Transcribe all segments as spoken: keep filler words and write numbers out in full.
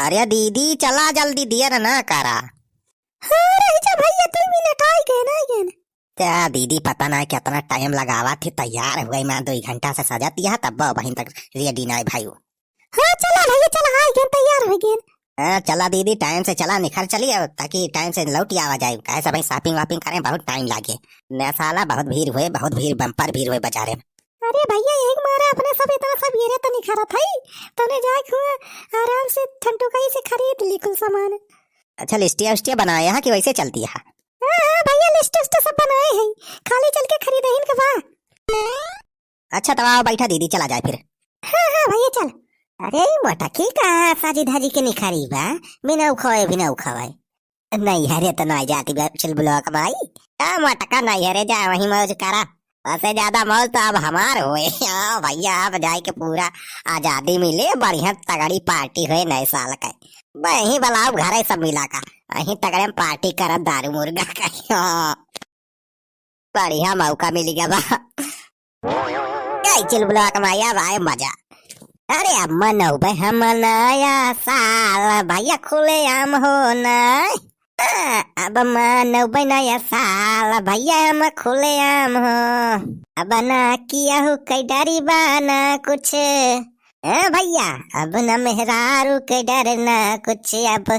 अरे दीदी, चला जल्दी, देर ना करा। हाँ, रह जा भैया, दो मिनट, आई गए ना, आई गए ना। क्या दीदी, पता ना कितना टाइम लगावा थी, तैयार हुए मैं, दो घंटा से सजत यह, तब बहिन तक रेडी ना भाई। हाँ, चला भैया, चला, आई गए, तैयार हो गए। हाँ, चला दीदी, टाइम से चला, निखर चली, अब ताकि टाइम से लौट आवा जाए, काहे से भाई शॉपिंग वॉपिंग करें, बहुत टाइम लागे। नया साला बहुत भीड़ हुए, बहुत भीड़, बम्पर भीड़ हुए बाजारे में। अरे भैया, एक मारा अपने सब इतना सब गिरे तो निखरत है, तने जाए हुआ आराम से ठंडुकाई से खरीद ली कुल सामान। अच्छा, लिस्टिया उस्टिया बनाए हैं कि वैसे चलती है? हाँ, हाँ भैया, लिस्ट उस्ट सब बनाए हैं, खाली चल के खरीदहिन के बा। अच्छा, तब आओ, बैठा दीदी, चला जाए फिर। हाँ, हाँ भैया, चल। अरे, ई मोटकी कहाँ साजी धाजी के निखरी बा, बिना उखवाए, बिना उखवाए। नहीं, अरे, तो नहीं जाती बा, चिलबुलवा के माई। आ, मोटका नहीं, अरे, जा वहीं मौज करा। वैसे ज्यादा मौज तो अब हमार होए। हाँ भैया, अब जाए के पूरा आजादी मिले, बढ़िया तगड़ी पार्टी होए नए साल के। वहीं बुलाओ घरे सब मिला का, वहीं तगड़े में पार्टी करब दारू मुर्गा का। हाँ। बढ़िया मौका मिल गया बा। ए, चिलबुलवा के माई, अब आए मजा। अरे, अब मनौबे हम नया साल, भैया खुलेआम हो ना। आ, अब मनौबे नया साल, भैया हम खुलेआम हो। अब ना किया हो कई डरी बा ना कुछ। ए भैया, अब न मेहरारू के डर ना कुछ, अब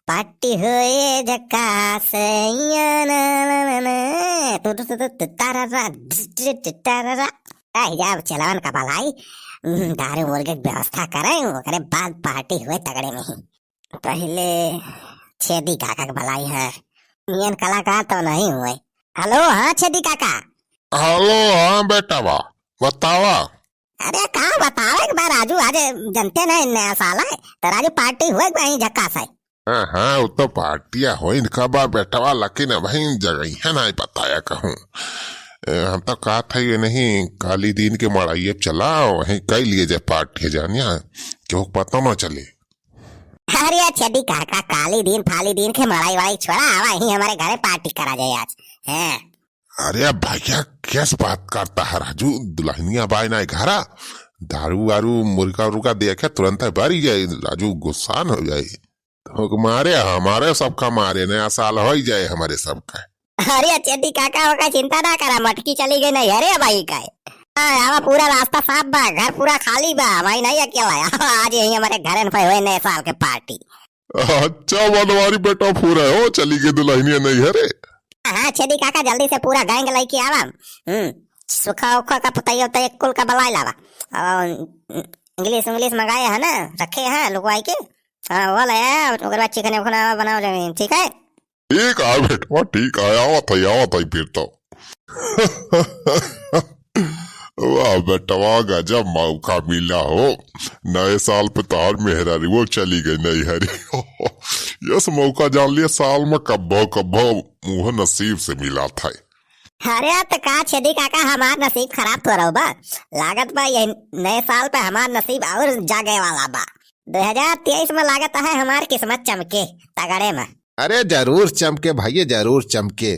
पार्टी होए झकास। या ना ना ना ना ना। तु तु तु तु तु तारा रा, ढि ढि ढि तारा रा। ए, अब चलवन का भलाई, हम्म, दारू मुर्गे के व्यवस्था करें, ओकरे बाद पार्टी हुए तगड़े में ही। पहले छेदी काका के भलाई है, नियन कलाकार तो नहीं हुए। हेलो, हाँ छेदी काका। हेलो, हाँ बेटा बा, बतावा। अरे का बतावे के बा राजू, आज जनते नहीं नया साल है, तो राजू पार्टी हुए के वहीं झक्कास है। हाँ, हाँ, वो तो पार्टिया होइन का बा बेटवा, लेकिन अबहिन जगहिया नहीं बताया कहूँ। ए, हम तो कहत है ये नहीं, काली दिन के मड़ाइए चला, वहीं कई लिए जाए पार्टी जानिया, केहू के पता ना चले। अरे छेदी काका, काली दिन फाली दिन के मड़ाई वड़ाई छोड़ा, आवा यहीं हमारे घरे पार्टी करा जाए आज। हैं। अरे भैया, कैस बात करता है राजू? दुल्हनिया बाय ना घरा, दारू वारू मुर्गा उर्गा देखे तुरंत बरी जाए राजू, गुस्सान हो जाए। तो मारे, हमारे सबका मारे, नया साल हो ही जाए हमारे सबका। अरे छेदी काका, ओका चिंता ना करा, मटकी चली गई नहीं, अरे भाई का है। हाँ, आवा पूरा रास्ता साफ बा, घर पूरा खाली बा, भाई नहीं अकेला है। आज यहीं हमारे घर पे हुए नए साल के पार्टी। अच्छा बनवारी बेटा, पूरा हो चली गई दुल्हनिया नहीं है रे। हाँ, छेदी काका, जल्दी से पूरा गैंग लेके आवा। हम्म, सुखा उखा का पतैया उतैया कुल का बलाई लावा। और इंग्लिश इंग्लिश मंगाए है ना, रखे हैं लुकवाई के। हाँ, वो ले आया, ओकर बाद चिकन उकन बनाओ जमीन, ठीक है? ठीक है बेटवा, ठीक है, आवत है, आवत है फिर तो। वाह बेटवा, गजब मौका मिला हो। नए साल पे तोहार मेहरारू वो चली गई नहीं हरी। यस मौका जान लिया, साल में कब्बो कब्बो मुँह नसीब से मिला था। अरे तो का छेदी काका, हमार नसीब खराब तो रहो बा, लागत बा ये नए साल पे हमार नसीब और जागे वाला बा। दो हज़ार तेईस में लागत है हमार किस्मत चमके तगड़े में। अरे जरूर चमके भैया, जरूर चमके।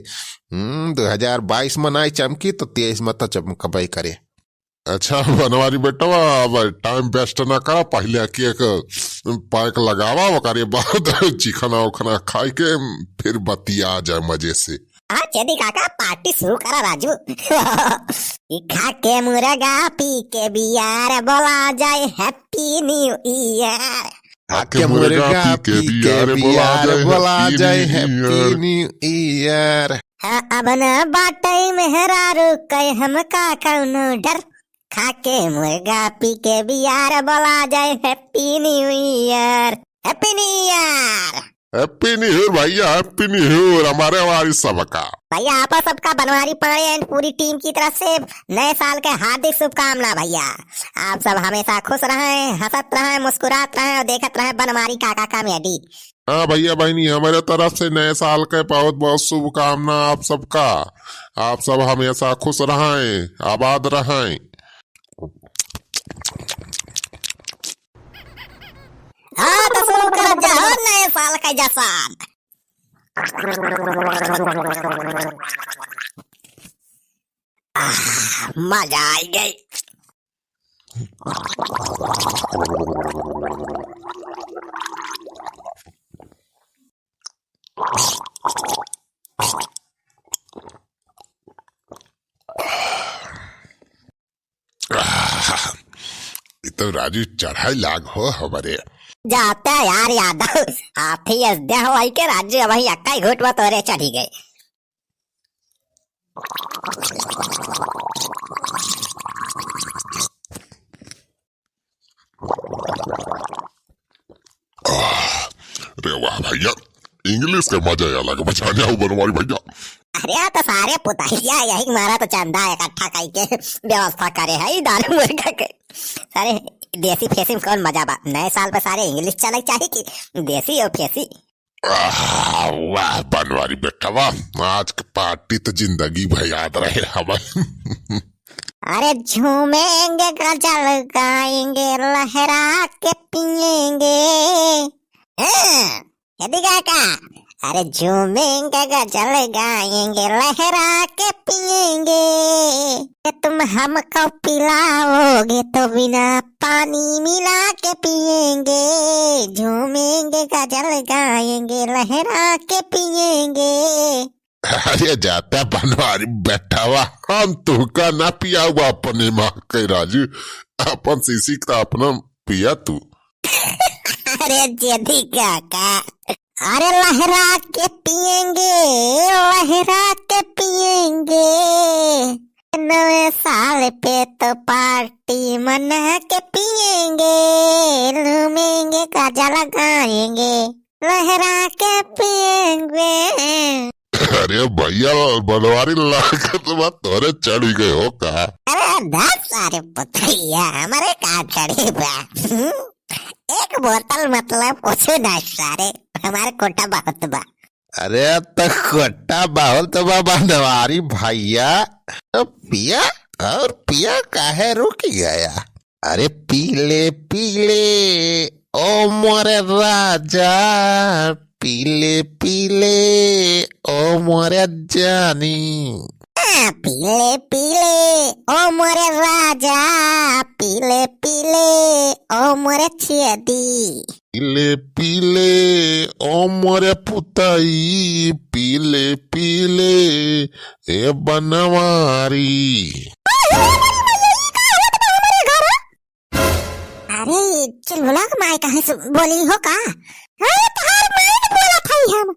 हम्म, दो हज़ार बाईस में नाई चमकी तो तेईस में तो चमकबे करे। अच्छा बनवारी बेटवा, अब टाइम वेस्ट ना करा, पहले केक पैक लगावा, ओकरे बाद चिकना उखना खाई के फिर बतिया जाए मजे से। हाँ छेदी काका, पार्टी शुरू करा राजू। कि खा के मुर्गा पी के बियर बोला जाए Happy New Year। खा के मुर्गा पी के बियर बोला जाए Happy New Year। हाँ, अब ना बाटे मेहरारू के हमका कौनो डर। खा के मुर्गा पी के बियर बोला जाए Happy New Year, Happy New Year। Happy New Year भैया, Happy New Year हमारे वाली सबका। भैया, आप सबका बनवारी पांडे and पूरी टीम की तरफ से नए साल के हार्दिक शुभकामना भैया। आप सब हमेशा खुश रहें, हंसत रहें, मुस्कुरात रहें और देखत रहें बनवारी काका कॉमेडी। हाँ भैया बहनी, हमारे तरफ से नए साल के बहुत बहुत शुभकामना आप सबका। आप सब हमेशा खुश रहें, आबाद रहें। हाँ, तो शुरू करत जा हो नए साल का जश्न। आह, मजा आ गई। तो राजू चढ़ाई लाग हो हमरे। जाता यार यादव, हाथी अस दे हो आई के राजू, अब वही अक्का ही घुटवा तोरे चढ़ी गए। आह, रे वाह भैया, English के मजा ही अलग बा, जाने हो बनवारी भैया। अरे तो सारे पुतैया यही मारा तो चंदा इकट्ठा कई के व्यवस्था करे है ई दारू मुर्गा के। सारे देसी फेसी में कौन मजा बा? नए साल पे सारे English चले चाही कि देसी और फेसी? आह, वाह बनवारी बेटा वाह, आज के party तो जिंदगी भर याद रहे हमें। अरे झूमेंगे गजल गाएंगे लहरा के पिएंगे। हाँ, यदि गा का? अरे झूमेंगे गजल गाएंगे लहरा के पिएंगे। कि तुम हमको पिलाओगे तो बिना पानी मिला के पिएंगे। झूमेंगे गजल गाएंगे लहरा के पिएंगे। अरे जाता बनवारी बेटा वाह, हम तुहका ना पियावा अपने माँ के राजू, अपन सीसी का अपना पिया तू। अरे जेदी काका, अरे लहरा के पिएंगे, लहरा के पिएंगे। नवे साल पे तो party मना के पिएंगे, झूमेंगे गजल गाएंगे, लहरा के पिएंगे। अरे भैया बनवारी लागत बा तोरे चढ़ी गए हो का? अरे दस सारे पुतैया हमारे का चढ़ी बा? हम्म? एक बोतल मतलब कुछ ना सारे, हमारे कोटा बहुत बा। अरे तो कोटा बहुत बा बनवारी भैया, तो पिया और पिया काहे रुक गया? अरे पीले पीले ओ मोरे राजा, पीले पीले ओ मोरे जानी। हाँ, पीले पीले ओ मोरे राजा, पीले पीले ओ मोरे छेदी। पीले पीले ओ मोरे पुतई, पीले पीले ए बनवारी। अरे, चुलबुला के माई कहाँ से बोली हो का? अरे, तोहार माई के बोलत हई हम।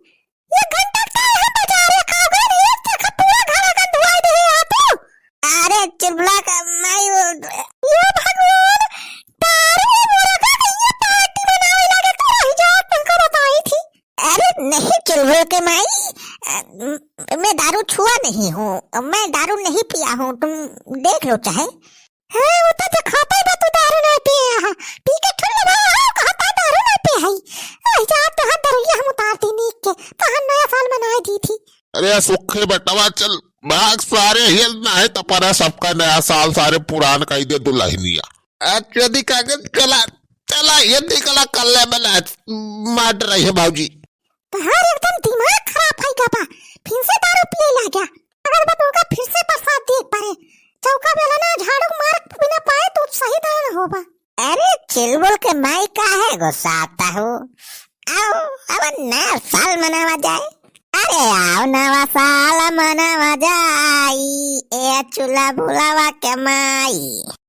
एक घंटा का हम बाजारे का गए रही, एक देखा पूरा घर आंगन धुआई दे रही हो तू। अरे, चुलबुला के माई वो, ये भगवान, तारू ये बोला का कि ये party बनावे लागे तो रही जा, तुमको बताई थी। अरे, नहीं चुलबुल के माई, अ, मैं दारू छुआ नहीं हूँ, मैं दारू नहीं पिया हूँ, तुम देख लो चाहे। हाँ, वो तो देखाता ही बा, तू दारू ना पिए हा। पी के ठुल्ले भाई, आओ, कहता दारू ना पिए हई। आई जा, तोहार दरुइया हम उतार दी नीक के, तोहार नया साल मनाए दी थी। अरे, सुखे बेटवा, चल, भाग सारे, हिल ना है, तो परा सबका नया साल, सारे पुरान कही दे दुल्हनिया। आ, चोदी कागज, चला, चला, ये निकला, कल्ले बना, मार रही है भौजी। तोहार एकदम दिमाग खराब है गपा, फिर से दारू पिए लाग्या। अगर बा तुमका फिर से बरसात देख पड़े, चौका बेलना झाड़ू मार बिना पाए तू सही दान होबा। अरे चुलबुल के माई काहे गुस्साता हो? आओ, अब नया साल मनावा जाए। अरे आओ नवा साल मनावा जाई, ए चुलबुलवा के माई।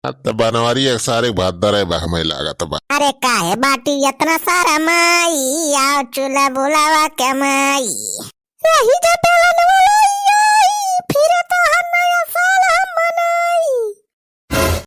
अब तो बनवारी एक सारे बहादुर है, बा हमें लागत बा। अरे काहे बाटी इतना सारा माई, आओ चुलबुलवा के माई। रही जा बेलनवा लइया,